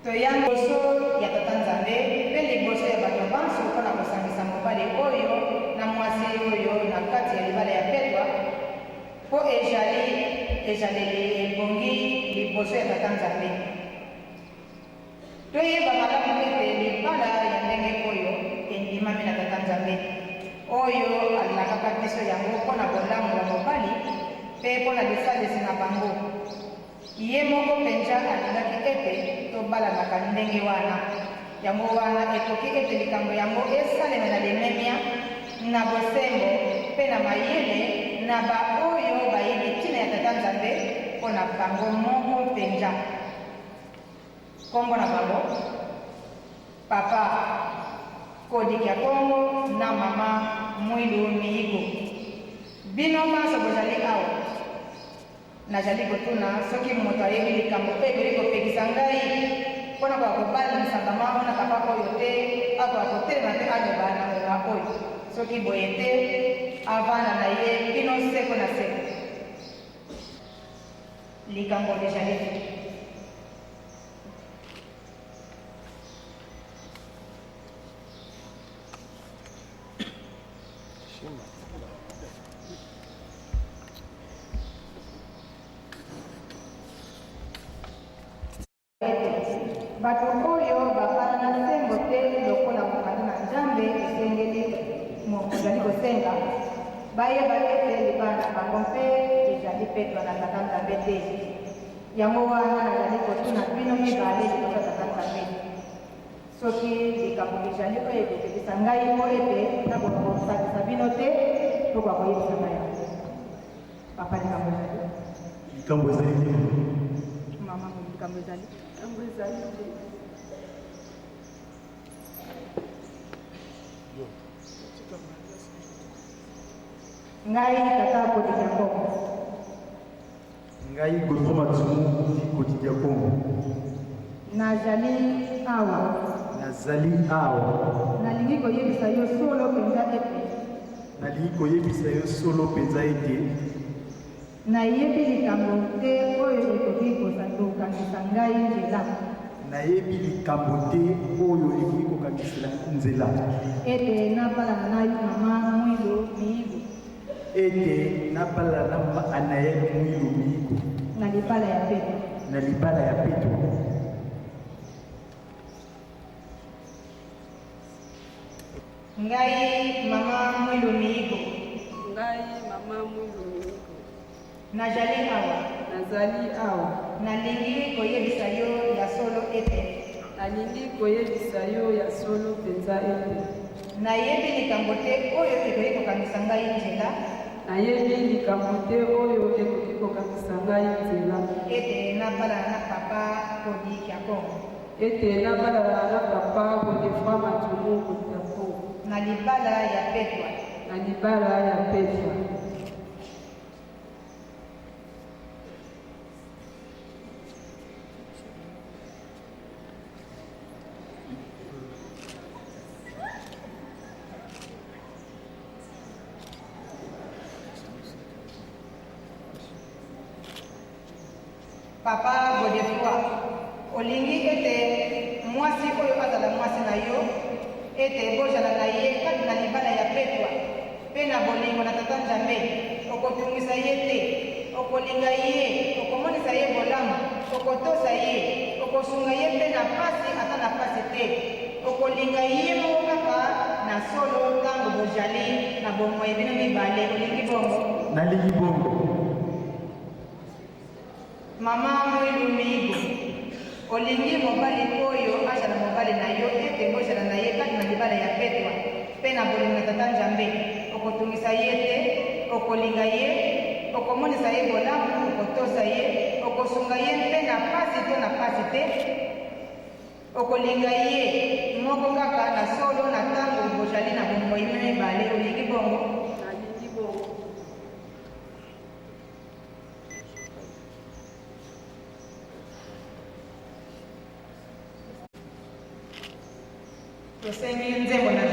Toya liboso ya Tata Nzambe mpe liboso ya bato banso mpo na kosangisa mobali oyo na mwasi oyo na kati ya libala ya petwa, mpo ejali ejaleli ebongi liboso ya Tata Nzambe. Toyeba malamu ete libala ya ndenge oyo endimami na Tata Nzambe, oyo alakaka biso yango mpo na bolamu ya mobali mpe mpo na lisalisi na bango. Ye moko mpenza alingaki ete tobalanaka ndenge wana. Yango wana ekoki ete likambo yango esalema na limemia, na bosembo, mpe na mayele na baoyo bayebi ntina ya Tata Nzambe mpo na bango moko mpenza. Nkombo na bango, Papa Kody Kiakongo na Mama Mwilu Miyigo. Bino banso bozali awa. Nazali kotuna soki moto ayebi likambo oyo ekoki kopekisa ngai mpo na koya kobalanisa mama na papa oyo te, akoka kotelema mpe aloba na ngonga oyo. Soki boye te, avanda na ye kino seko na seko. Likambo lizali te. Bato oyo babalana sembo te lokola mokanda na Nzambe esengeli mozali kosenga, bayeba ete libala na bango mpe ezali petwa na Tata Nzambe te. Yango wana nazali kotuna bino mibale liboso ya Tata Nzambe. Soki likambo lizali oyo ekopekisa ngai mpo ete nakoka kosangisa bino te, bokoka koyebisa ngai yango. Papa, likambo ezali? Likambo ezali te. Mama, likambo ezali? Likambo ezali te. Ngai tata Kodidia Kongo. Ngai Godefroid Matsumu dit Kodidia Kongo. Nazali awa. Nazali awa. Nalingi koyebisa yo solo mpenza ete. Nalingi koyebisa yo solo mpenza ete. Nayebi likambo te oyo ekoki kokangisa ngai nzela. Nayebi likambo te oyo ekoki kokangisela nzela. Ete nabalana na yo mama Mwilu Miigo. Ete nabalana na mama Anaël Mwilu Miigo. Na libala ya peto. Na libala ya peto. Ngai mama Mwilu Miigo. Ngai mama Mwilu Miigo. Nazali awa. Nazali awa. Nalingi koyebisa yo ya solo ete. Nalingi koyebisa yo ya solo mpenza ete. Nayebi likambo te oyo ekoki kokangisa ngai nzela. Nayebi likambo te oyo ekoki kokangisa ngai nzela. Ete nabalana na papa Kody Kiakongo. Ete nabalana na papa Godefroid Matumu Kiakongo. Na libala ya petwa. Na libala ya petwa. Papa Godefroid, olingi ete mwasi oyo azala mwasi na yo, ete bozala na ye kati na libala ya petwa mpe na bolingo na Tata Nzambe, okotungisa ye te, okolinga ye, okomonisa ye bolamu, okotosa ye, okosunga ye mpe na pasi ata na pasi te, okolinga ye moko kaka na solo ntango bozali na bomoi bino mibale. Olingi bongo? Nalingi bongo. Mama Mwilu Miigo, olingi mobali oyo azala mobali na yo ete bozala na ye kati na libala ya petwa mpe na bolingo na Tata Nzambe, okotungisa ye te, okolinga ye, okomonisa ye bolamu, okotosa ye, okosunga ye mpe na pasi to na pasi te, okolinga ye moko kaka na solo na tango bozali na bomoi bino mibale, olingi bongo? Nalingi bongo. Tosengi nzembo na.